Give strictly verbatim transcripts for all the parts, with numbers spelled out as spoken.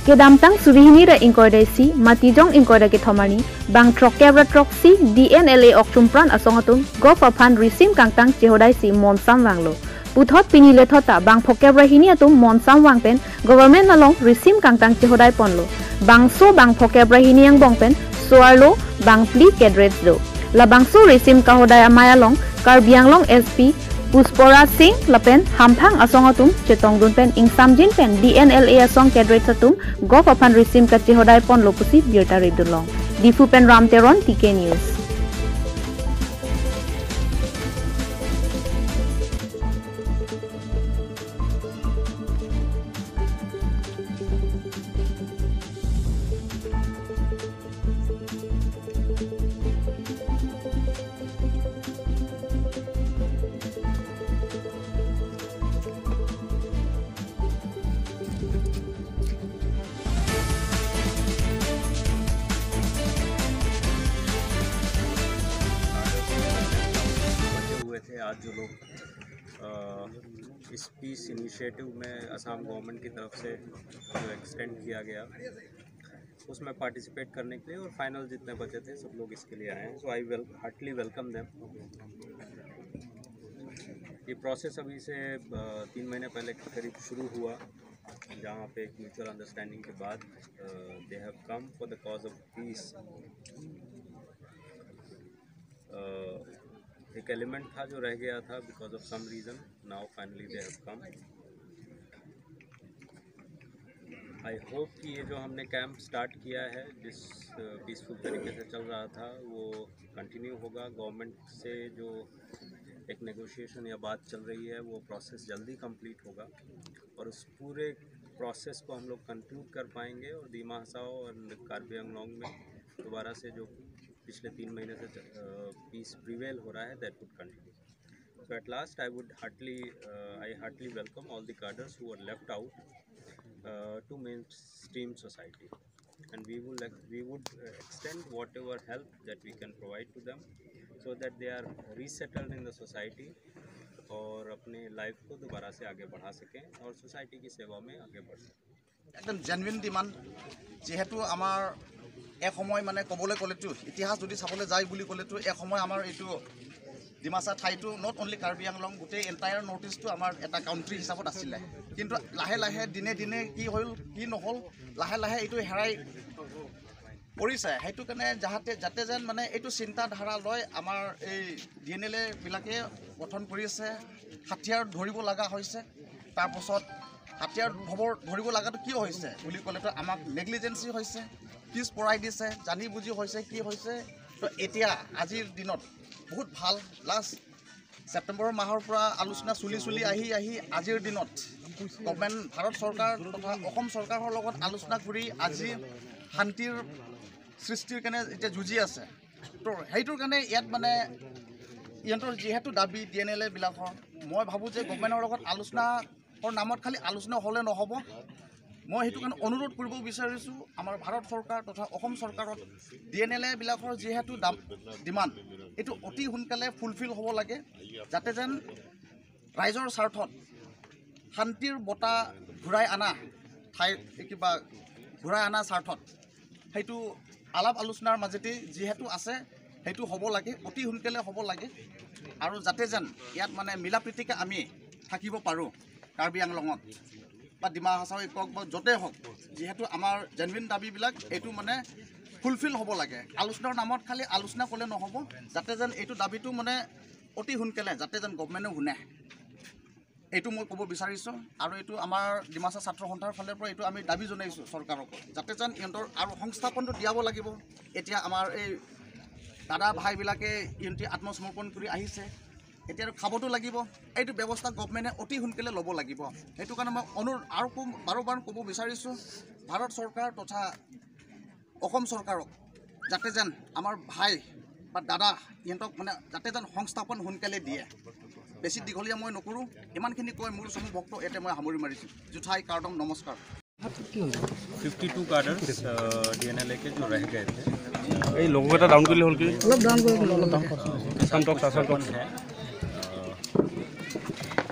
Kedamtang suri hini ra ingkoi ra isi, Matijong ingkoi ra kethom arni, bang throkkep ra throksi D N L A okchumpran asong atum Govt aphan risim kangtang chehodaisi monsam vanglo. Puthot pini lethot ta bang phokep ra hini atum monsam vang pen government along risim kangtang chehodai ponlo. Bangso bang phokep ra hini angbong pen so-arlo bang phli cadres do. Labangso risim kahodai amei along Karbi Anglong S P Puspora Singh lapen hamphang asong atum chetongdun pen ingsamjin pen D N L A asong cadres atum Govt aphan risim kachehodai ponlo pusi birta ridunlong. Diphu pen Ram Teron, T K News. बचे हुए थे आज जो लोग अ, इस piece initiative में असम गवर्नमेंट की तरफ से जो एक्सटेंड किया गया, उसमें पार्टिसिपेट करने के लिए, और फाइनल जितने बचे थे सब लोग इसके लिए आए हैं। So I will heartily welcome them. ये प्रोसेस अभी से अ, तीन महीने पहले करीब शुरू हुआ, जहाँ पे एक म्यूचुअल अंडरस्टैंडिंग के बाद they have come for the cause of peace. एक एलिमेंट था जो रह गया था because of some reason. Now finally they have come. I hope कि ये जो हमने कैंप स्टार्ट किया है, जिस पीसफुल तरीके से चल रहा था, वो कंटिन्यू होगा। गवर्नमेंट से जो एक नेगोशिएशन या बात चल रही है, वो प्रोसेस जल्दी कंप्लीट होगा और उस पूरे प्रोसेस को हम लोग कंक्लूड कर पाएंगे और दिमा हसाओ और कार्बी आंगलोंग में दोबारा से जो पिछले तीन महीने से पीस प्रिवेल हो रहा है, that would continue. So at last, I would heartily, uh, I heartily welcome all the cadres who were left out uh, to mainstream society, and we will, like, we would uh, extend whatever help that we can provide to them, so that they are resettled in the society और अपने लाइफ को दोबारा से आगे बढ़ा सकें और सोसाइटी की सेवा में आगे बढ़ सकें. একদম জেনুইন ডিমাণ্ড। যিহেতু আমাৰ এক সময়, মানে, ক'বলৈ গ'লেতো, ইতিহাস যদি চাবলৈ যায় বুলি ক'লেতো, এক সময় আমাৰ এইটো ডিমাচা ঠাইটো, নট অনলি কাৰ্বি আংলং, গোটেই এণ্টায়াৰ নৰ্থ ইষ্টটো আমাৰ এটা কাউণ্ট্ৰি হিচাপত আছিলে। কিন্তু লাহে লাহে, দিনে দিনে কি হ'ল কি নহ'ল, লাহে লাহে এইটো হেৰাই পৰিছে। সেইটো কাৰণে যাহাতে, যাতে যেন, মানে, এইটো চিন্তাধাৰা লৈ আমাৰ এই ডি এন এল এ বিলাকে গঠন কৰি আছে, হাতিয়াৰ ধৰিব লগা হৈছে। তাৰপাছত হাতিয়াৰ ধৰিব লগাটো কিয় হৈছে বুলি ক'লেতো, আমাক নেগলিজেঞ্চি হৈছে, পিছ পৰাই দিছে, জানি বুজি হৈছে, কি হৈছে। তো এতিয়া আজিৰ দিনত বহুত ভাল। লাষ্ট ছেপ্টেম্বৰ মাহৰ পৰা আলোচনা চলি চলি আহি আহি আজিৰ দিনত গভৰ্ণমেণ্ট, ভাৰত চৰকাৰ তথা অসম চৰকাৰৰ লগত আলোচনা কৰি আজি শান্তিৰ সৃষ্টিৰ কাৰণে এতিয়া যুঁজি আছে। তো সেইটোৰ কাৰণে ইয়াত, মানে, ইহঁতৰ যিহেতু দাবী ডি এন এল এ বিলাকৰ, মই ভাবোঁ যে গভৰ্ণমেণ্টৰ লগত আলোচনাৰ নামত খালি আলোচনা হ'লে নহ'ব। মই সেইটো কাৰণে অনুৰোধ কৰিব বিচাৰিছোঁ আমাৰ ভাৰত চৰকাৰ তথা অসম চৰকাৰত, ডি এন এল এ বিলাকৰ যিহেতু দাম, ডিমাণ্ড, এইটো অতি সোনকালে ফুলফিল হ'ব লাগে, যাতে যেন ৰাইজৰ স্বাৰ্থত শান্তিৰ বতাহ ঘূৰাই অনা, ঠাই কিবা ঘূৰাই অনা স্বাৰ্থত সেইটো আলাপ আলোচনাৰ মাজেদি যিহেতু আছে, সেইটো হ'ব লাগে, অতি সোনকালে হ'ব লাগে। আৰু যাতে যেন ইয়াত, মানে, মিলা প্ৰীতিকে আমি থাকিব পাৰোঁ কাৰ্বি আংলঙত বা ডিমা হাছাওৱে কওক বা য'তে হওক, যিহেতু আমাৰ জেনুইন দাবীবিলাক এইটো, মানে, ফুলফিল হ'ব লাগে। আলোচনাৰ নামত খালি আলোচনা কৰিলে নহ'ব, যাতে যেন এইটো দাবীটো, মানে, অতি সোনকালে যাতে যেন গভৰ্ণমেণ্টে শুনে, এইটো মই ক'ব বিচাৰিছোঁ। আৰু এইটো আমাৰ ডিমাচা ছাত্ৰ সন্থাৰ ফালৰ পৰা এইটো আমি দাবী জনাইছোঁ চৰকাৰক, যাতে যেন ইহঁতৰ আৰু সংস্থাপনটো দিয়াব লাগিব। এতিয়া আমাৰ এই দাদা ভাইবিলাকে ইহঁতি আত্মসমৰ্পণ কৰি আহিছে, এতিয়া আৰু খাবতো লাগিব। এইটো ব্যৱস্থা গভৰ্ণমেণ্টে অতি সোনকালে ল'ব লাগিব। সেইটো কাৰণে মই অনুৰোধ আৰু ক'ম, বাৰে বাৰে ক'ব বিচাৰিছোঁ, ভাৰত চৰকাৰ তথা অসম চৰকাৰক যাতে যেন আমাৰ ভাই বা দাদা ইহঁতক, মানে, যাতে যেন সংস্থাপন সোনকালে দিয়ে। বেছি দীঘলীয়া মই নকৰোঁ, ইমানখিনি কৈ মোৰ চমু বক্তব্য ইয়াতে মই সামৰি মাৰিছোঁ। জুঠাই, কাৰ্ডম, নমস্কাৰ। फिफ्टी टू कार्डर्स डीएनएलए के जो रह गए थे, এই লোগো এটা ডাউন কৰিলে হ'ল কি? অলপ ডাউন কৰি দিলে, অলপ ডাউন কৰক। শান্ত হওক, শান্ত হওক। है,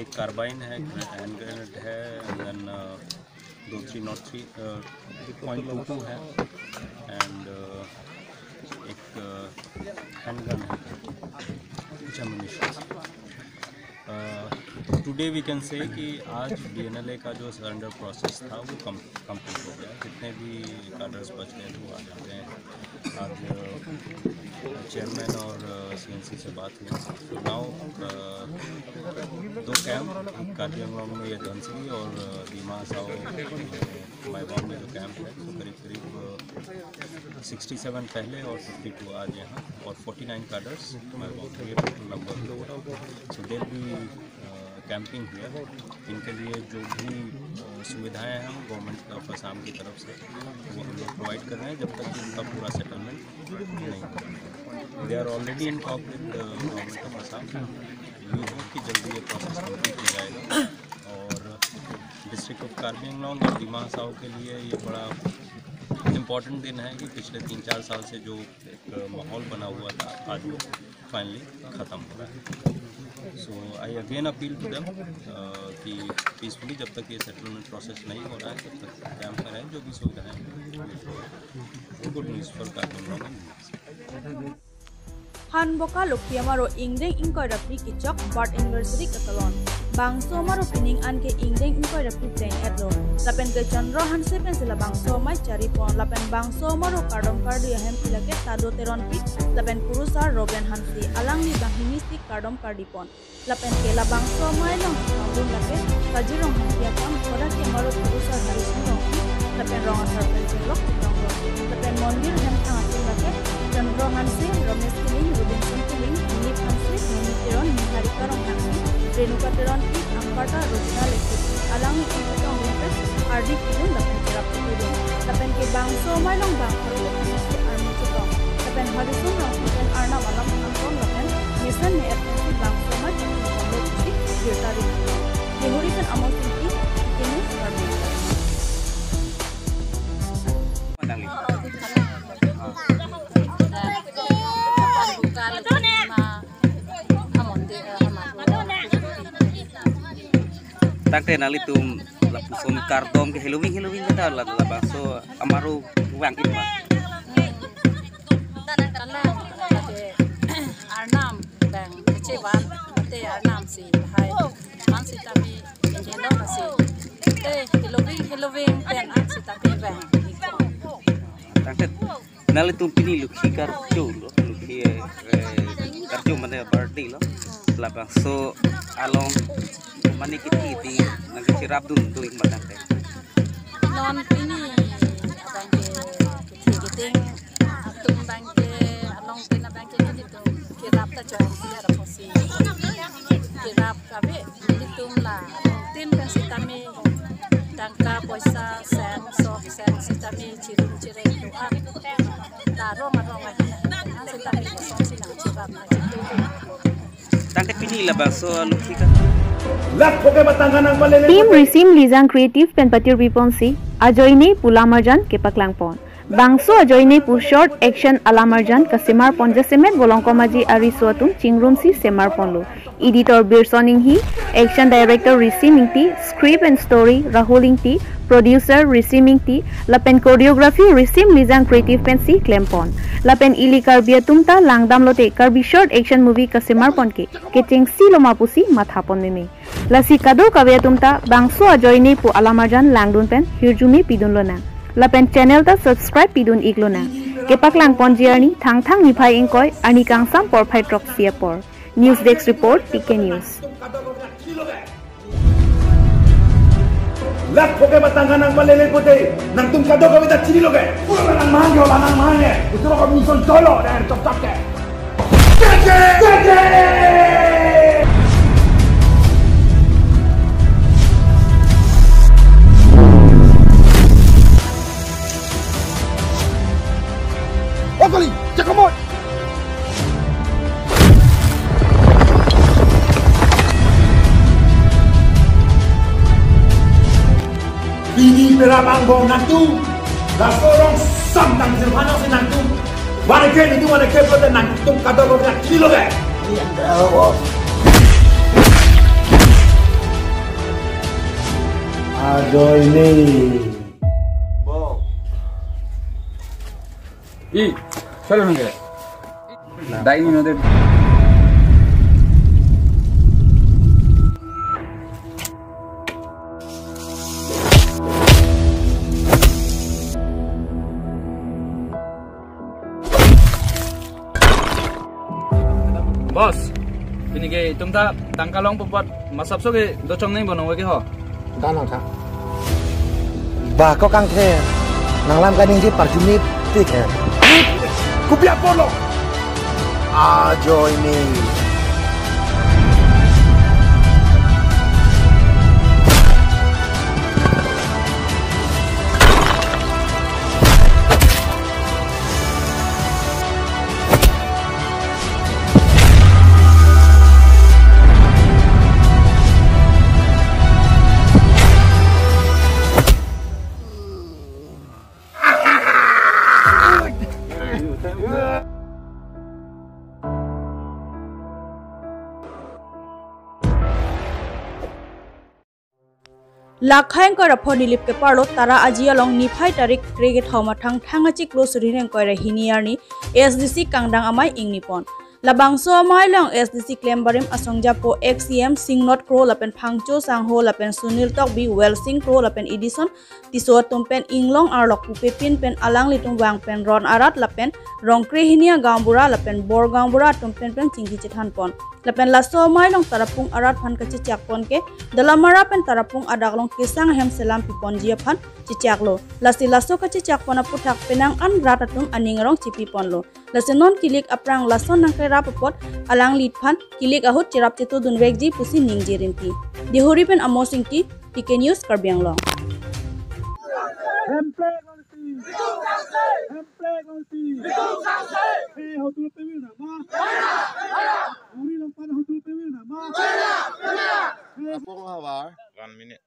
एक कार्बाइन है, हैंड ग्रेनेड है, देन दो three naught three point two two है, एंड एक हैंडगन है, कुछ एमिनिशन। टुडे वी कैन से कि आज डीएनएलए का जो सरेंडर प्रोसेस था, वो कम कंप्लीट हो गया। जितने भी कार्डर्स बच गए थे, वो आ जाते हैं। आज चेयरमैन और सीएनसी से बात हुई। नाउ दो कैंप, एक कार्बी आंगलोंग में ये धनसिरी और दीमा हासाओ माईबांग में जो कैंप है, तो करीब करीब सिक्सटी सेवन पहले और फिफ्टी टू आज यहाँ, और फोर्टी नाइन कार्डर्स माईबांग, ये total number. So they'll be camping here। इनके लिए जो भी सुविधाएं हैं, वो गवर्नमेंट ऑफ आसाम की तरफ से वो हम लोग प्रोवाइड कर रहे हैं, जब तक कि उनका पूरा सेटलमेंट नहीं होता। They are already in talk with government of Assam। We hope कि जल्दी ये प्रोसेस कंप्लीट हो जाएगा। और डिस्ट्रिक्ट ऑफ कार्बी आंगलोंग और दीमा हासाओ के लिए ये बड़ा इम्पोर्टेंट दिन है कि पिछले तीन चार साल से जो एक माहौल बना हुआ था, आज वो फाइनली ख़त्म हो रहा है। So I again appeal to them कि पीसफुली जब तक ये सेटलमेंट प्रोसेस नहीं हो रहा है, तब तक कैंप में रहें, जो भी सुविधाएं हैं। Good news for Karbi Anglong। Hanboka Lokhi amaro ingdeng ingkoi ra phli kechok birth anniversary katalon. Bangso amaro pining an ke ingdeng ingkoi ra phli pleng etlo. Lapen ke Chandra Hanse pensi labangso amei charipon. Lapen bangso amaro kardom kardi ahem ke lake Tado Teronpi lapen kurusar Robin Hanse, alangli banghini si kardom kardipon. Lapen ke labangso amei along kangdun lake Kajirong Hangki akam, kodak ke amaro kurusar Harison Rongpi, lapen rong asar pen Chenglok Chenglok Rongpi, lapen mondir hemthang atum lake Chandra Hanse, Ramesh Killing, Robinson Killing, Dilip Hanse, Dhoni Teron, Niharika Ronghangpi, Renuka Teronpi, Amparta Rosina Lekhi, alangli ingketong pen ardi pidun lapen cherap pidun. Lapen ke bangso amei along bang pharo ke pensi arni chetong. Lapen Harison Rongpi pen arnam alam angkon lapen mesen me-et pensi bangso amei chingkong lo pusi birta ri. Mehari pen Amos Ingti, K K News, Karbi Anglong. Tangte nanglitum lapuson kardom ke heloving heloving kata la, labangso amaro vang ke ma. Arnam bang kecevan te arnam si hai man sitame jelo si te heloving heloving pen an sitame bang. Tangte nanglitum pini Lokhi karcho lo, Lokhi, eh, karcho mane birthday lo. Labangso along mane kithi di nangcherapdun do ik matang te. Non pini abang ke kithi kiting atum abang ke along pin abang ke nelitum cherap ta chong si arap si cherap kave nelitum la tin pen sitame tangka poisa sen sok sen sitame chirum chireng doan. Ta rong arong ahin sitame kosong si nangcherap nangcherap. Tangte pini labangso Lokhi ka. Lak poke batang kanang palele. Team Risim Lijang Creative pen patir biponsi ajoine pu alamarjan kepaklangpon. Bangso ajoine pu short action alamarjan kasemarpon jasemet Volongkom Aji ariso atum chingrumsi semarponlo. Editor Birson Inghi, action director Risim Ingti, script and story Rahul Ingti, producer Risim Ingti, lapen choreography Risim Lijang Creative pensi klempon. Lapen ili Karbi atum ta langdam lote Karbi short action movie kasemarpon ke kechengsi loma pusi mathapon meme. Lasi kadokave atum ta bangso ajoine pu alamarjan langdun pen hirjume pidun lonang. Lapen channel ta subscribe pidun ik lonang. Kepaklangponji arni Thangthang niphai ingkoi, arni kangsam porphai throksi apor. News Desk Report, T K News. Lak poke batang kanang palele pote, nangtum kadokave ta chinilo ke. Pura nang mahang yo, nang mahang ye. Itu rokok mison dolo dan cocok ke. Keke! Keke! Okoli, cekemot. Pini pera bang bong nangtum. Laso rong sam nang sirvano si nangtum. Wane ke nitu wane ke plote nangtum kadokave ta chinilo ke. Ajoine. I, solo nungke. Dai ni node. Boss, pini ke itum ta tangka longpo apot masap so ke dochong nangji bo nang ke ho. Danang tha. Ba ko kangthe. Nanglam kaningje parjumit tik he. Kopi apotlo. Ajoine. Lakhai ingkoi ra pho Nilip keparlo Tara Aji along niphai tarik kre kethom athang thang achiklo suri ingkoi ra hini arni A S D C kangdang amei ingni pon. Labangso amei along A S D C klembarim asong japo ex C M Singnath Kro lapen Phangcho Sangho lapen Sunil Tokbi, Welsing Kro lapen Edison Tisso atum pen inglong arlok pupepin pen alanglitum vang pen ron arat lapen Rongkrehini agaonbura lapen Bor gaonbura atum pen pen chingki chethan pon. Lapen laso amei along Tarapung arat aphan kachechak pon ke Dolamara pen Tarapung adak along kesang ahem selam piponji aphan chechaklo. Lasi laso kachechak pon aphuthak penang an rat atum aning arong chepi ponlo. Lasi non kilik aphrang lason nangkerap apot alangliphan kilik ahut cherap chetudun vekji pusi ningje rinti. Dihori pen Amos Ingti, T K News, Karbi Anglong. Hemprek ulti. Hemprek ulti. Hey, hotu pemil nama. Uri longpan hotu pemil nama. Hey. Apong hawa. One minute.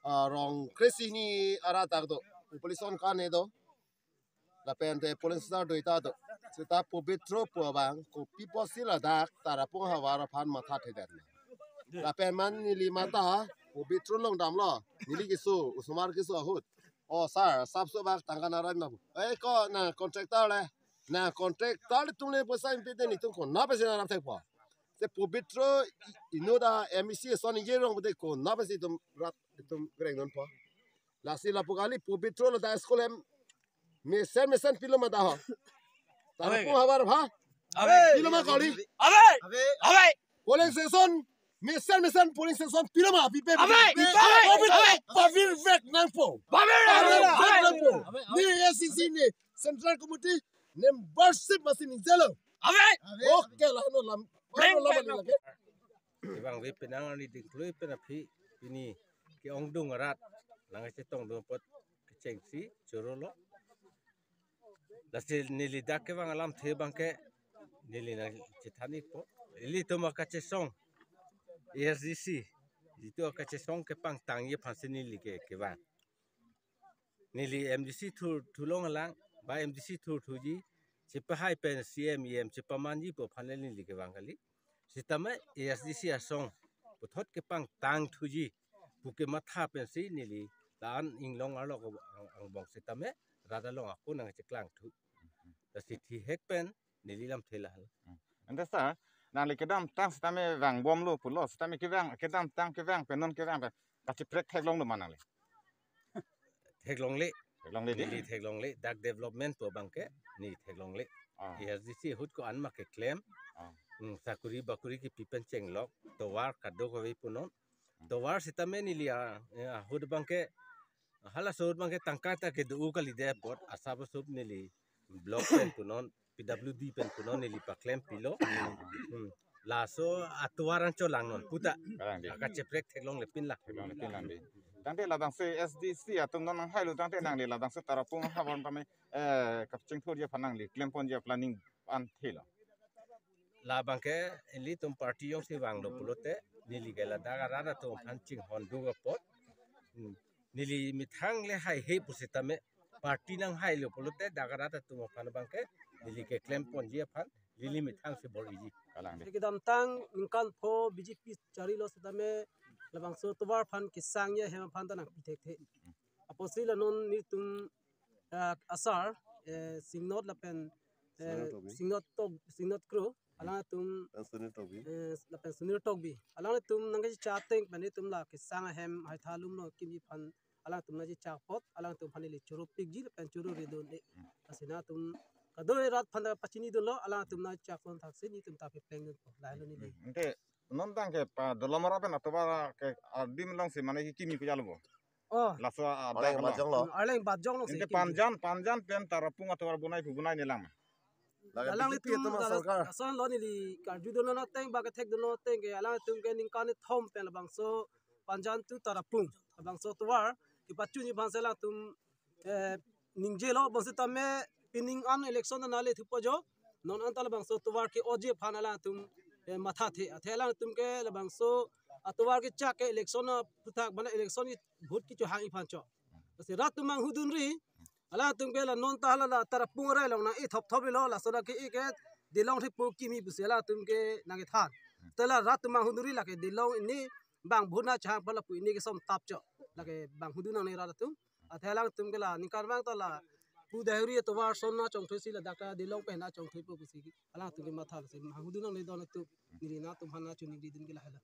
Ah, Rongkrehini arat dak do. Population kane do. Lapen te polling center do ita do. Seta pobitro pu abang kopi pusi ladak Tarapung havar aphan matha thedet. Lapen man neli mata pobitro along damlo. Neli keso, osomar keso ahut. O sir, sap so bak tangka naran ma. Eh, ko na contractor le. Na contractor atum le poisa impi de netum ko na pesi na rap thekpo. Te pobitro inut a M E C son ingjirong pute ko na pesi itum rat itum greng non po. Lasi lapu kali pobitro lo da school hem mesen mesen pilo ma da ho. Tarapung havar ha? Ave. Pilo ma kali? Ave. Ave. Polling station, mesen mesen polling station pilo ma pipe? Ave. Ave. Ave. Pavir vek nangpo. Pavir vek nangpo. Ni A C C ni Central Committee membership masi ni jelo. Ave. Oke lah no lam. Breng, no lam breng. Ni lagi. Kevang ve penang ani dingklui pen aphi pini ke-ongdung arat nangchetongdung apot kechengsi chorolo. Lasi neli dak kevang alamthe abangke neli nangchethan-ikpo. Ilitum akachesong A S D C, jitu akachesong kepangtangji aphansi neli ke kevang. Neli M D C thur thulong alang, ba M D C thur thuji, chepahai pen C M, E M chepamanji pu aphan le neli kevang kali. Sitame A S D C asong puthot kepangtang thuji pu kematha pensi neli la-an inglong arlok ang, angbong sitame rat along ako nangcheklang thu. Lasi thihek pen neli lamthe la hal. Hmm. Ante sir, nangli kedamtang sitame vangbomlo pulo, sitame kevang, kedamtang kevang pen non kevang pen kacheprek theklonglo ma nangli? Theklongle. Theklongle di? Neli theklongle, dak development pu abangke, neli theklongle. Ah. A S D C ahut ko-an ma keklem. Ah. Hmm, sakuri bakuri kepi pen chenglok, tovar kadokave punon. Hmm. Tovar sitame neli a, eh, ahut abangke, halaso ahut abangke tangka ta kedo kalidet apot, asap asap neli block pen punon, P W D pen punon neli paklem pilo. Hmm. Laso atovar anchot langnon puta. Kalang di. Akacheprek theklongle pin la. Theklongle pin lang di. Tangte labangso A S D C atum non nanghailo tangte nangli labangso Tarapung havar tame, eh, kapchingthurji aphan nangli klemponji planning an thelo. Labangke ilitum party jongsi vanglo pulote neli ke ladak arat atum aphan chinghondun apot. Hmm. Neli methang le haihe pusitame party nanghailo pulote dak arat atum aphan abangke neli keklemponji aphan neli methangsi bor-iji. Kalang di. Kedamtang ningkan pho B J P charilo sitame labangso tovar aphan kesangji ahem aphan ta nangpi thekthe. Apotsi la non netum, ah, asar, eh, Singnot lapen, eh, Singnot Tokbi. Singnot Tok, Singnot Kro, alangtum, dan Sunil Tokbi. Eh, lapen Sunil Tokbi. Alangtum nangkachechak ateng pen netum la kesang ahem haitha lumlo kimji aphan alangtum nangchechak apot, alangtum aphan neli choro pikji lapen choro ridun-e. Lasi nangtum kadokave rat aphan ta pachinidunlo, alangtum nangchechak apot thaksi netum ta peplengdunpo. Lahelo neli. Hmm. Ante non tangte pa Dolamara pen atovar ke adim alongsi mane ki kimi ko jalo bo. Oh. Laso a Arleng dak lo. Batjong lo. Hmm, Arleng Batjong alongsi. Ante kimi. Panjan, Panjan pen Tarapung atovar bonai pu bonai nelang. Lake alang B J P itum atum ta sarkar. Lason lo neli karjudunlo ateng ba kethekdunlo ateng ke alangtum ke ningkan ni thom pen labangso Panjan to Tarapung labangso tovar kepachunji aphansi alangtum, eh, ningjelo bonsitame pining an election ta nangle thupo jo. Non anta labangso tovar ke-oji aphan alangtum, eh, mathathe. Athe alangtum ke labangso atovar kechak ke election aphuthak mane election ke vote kechohangji aphan chot. Lasi rat atum manghudunri, alangtum ke la non ta hala la Tarapung arai along nang-e thopthop-elo, laso dak ke-e ke Dilong Ripo kimi pusi alangtum ke nangkethan. Te la rat atum manghudunri lake Dilong ini bang bhuna chang pala pu ini ke som tap chot. Lake bang hudun nangne rat atum. Athe alangtum ke la ningkan vang ta la pu Dehuri atovar ason nangchongthuisi ladak ta Dilong pen nangchongthuipo pusi alangtum ke matha lasi manghudun nangne don atum. Neli nangtum aphan nangchiningridun ke lahelo.